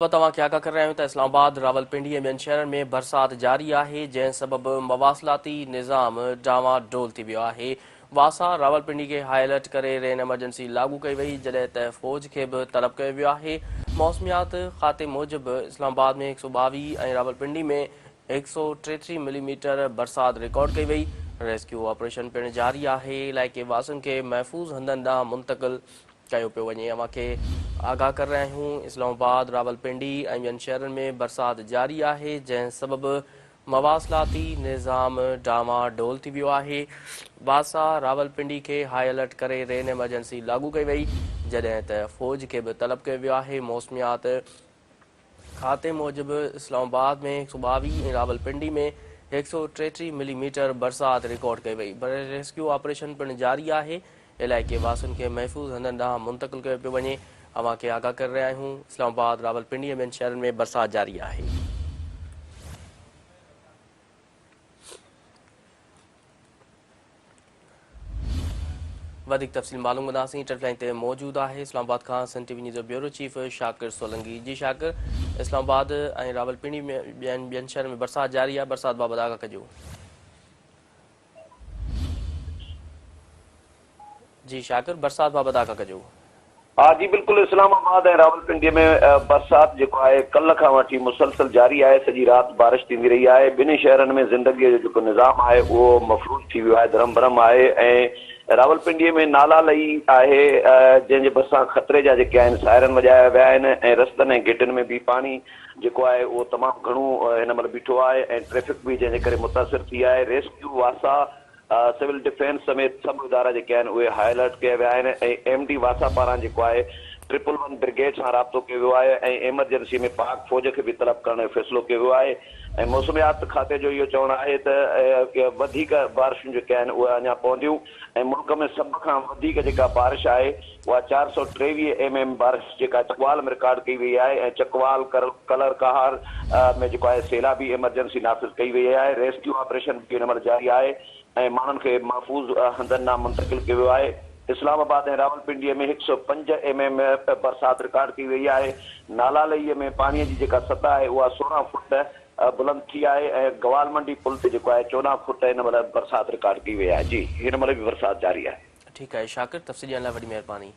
توهان کي آگاهه ڪري رهيا آهيون ته اسلام آباد، راولپنڊي ۽ ٻين شهرن ۾ برسات جاري آهي، جنهن سبب مواصلاتي نظام ڊانوان ڊول ٿي ويو آهي. واسا راولپنڊي کي هاء الرٽ ڪري رين ايمرجنسي لاڳو ڪئي وئي، جڏهن ته فوج کي به طلب ڪيو ويو آهي. موسميات کاتي موجب اسلام آباد ۾ 122 ۽ راولپنڊي ۾ 133 ملي ميٽر برسات رڪارڊ ڪئي وئي. ريسڪيو آپريشن پڻ جاري آهي، علائقي واسين کي محفوظ هنڌن ڏانهن منتقل ڪيو پيو وڃي. اوهان کي آگاهه ڪري رهيا آهيون اسلام آباد، راولپنڊي ۽ ٻين شهرن ۾ برسات جاري آهي جنهن سبب مواصلاتي نظام ڊانوان ڊول ٿي ويو آهي. واسا راولپنڊي کي هاء الرٽ ڪري رين ايمرجنسي لاڳو ڪئي وئي جڏهن ته فوج کي به طلب ڪيو ويو آهي. موسميات کاتي موجب اسلام آباد ۾ 122 ۽ راولپنڊي ۾ 133 ملي ميٽر برسات رڪارڊ ڪئي وئي. ريسڪيو آپريشن پڻ جاري آهي. علائقي واسين کي محفوظ هنڌن ڏانهن منتقل ڪيو پيو وڃي. اوهان کي آگاهه ڪري رهيا آهيون اسلام آباد، راولپنڊي ۽ ٻين شهرن ۾ برسات جاري آهي. وڌيڪ تفصيل معلوم ڪنداسين ٽيليفون لائين تي موجود آهي اسلام آباد کان سن ٽي وي نيوز جو بيورو چيف شاڪر سولنگي جي شاڪر اسلام آباد ۽ راولپنڊي ۾ ٻين ٻين شهرن ۾ برسات جاري آهي برسات بابت آگاهه ڪجو جي شاڪر برسات بابت آگاهه ڪجو. ها جي بلڪل اسلام آباد ۽ راولپنڊي ۾ برسات جيڪو آهي ڪلهه کان وٺي مسلسل جاري آهي سڄي رات بارش ٿيندي رهي آهي ٻنهي شهرن ۾ زندگي جو جيڪو نظام آهي اهو مفلوج ٿي ويو آهي درهم برهم آهي ۽ راولپنڊي ۾ نالا لئي آهي جنهن جي ڀرسان خطري جا جيڪي آهن سائرن وڄايا ويا آهن ۽ رستن ۽ گهٽين ۾ به پاڻي جيڪو آهي اهو تمام گهڻو هن مهل بيٺو آهي ۽ ٽريفڪ به جنهن جي ڪري متاثر ٿي آهي ريسڪيو واسا سول ڊفينس سميت سڀ ادارا جيڪي آهن اهي هاء الرٽ ڪيا ويا آهن ۽ ايم ڊي واسا پاران جيڪو آهي ٽرپل ون برگيڊ سان رابطو ڪيو ويو آهي ۽ ايمرجنسي ۾ پاڪ فوج کي به طلب ڪرڻ جو فيصلو ڪيو ويو آهي ۽ موسميات کاتي جو اهو چوڻ آهي ته وڌيڪ بارشون جيڪي آهن اهي اڃا پونديون ۽ ملڪ ۾ سڀ کان وڌيڪ جيڪا بارش آهي اها 423 ايم ايم بارش جيڪا چڪوال ۾ رڪارڊ ڪئي وئي آهي ۽ چڪوال، ڪلر ڪهار ۾ جيڪو آهي سيلابي ايمرجنسي نافذ ڪئي وئي آهي، ريسڪيو آپريشن به هن مهل جاري آهي ۽ ماڻهن کي محفوظ هنڌن ڏانهن منتقل ڪيو ويو آهي. اسلام آباد ۽ راولپنڊي ۾ 105 ايم ايم برسات رڪارڊ ڪئي وئي آهي. نالالئي ۾ پاڻي جي جيڪا سطح آهي اها 16 فوٽ بلند ٿي آهي ۽ گوالمنڊي پل تي جيڪو آهي 14 فوٽ هن مهل برسات رڪارڊ ڪئي وئي آهي. جي هن مهل به برسات جاري آهي. ٺيڪ آهي شاڪر تفصيل ڏيڻ لاء وڏي مهرباني.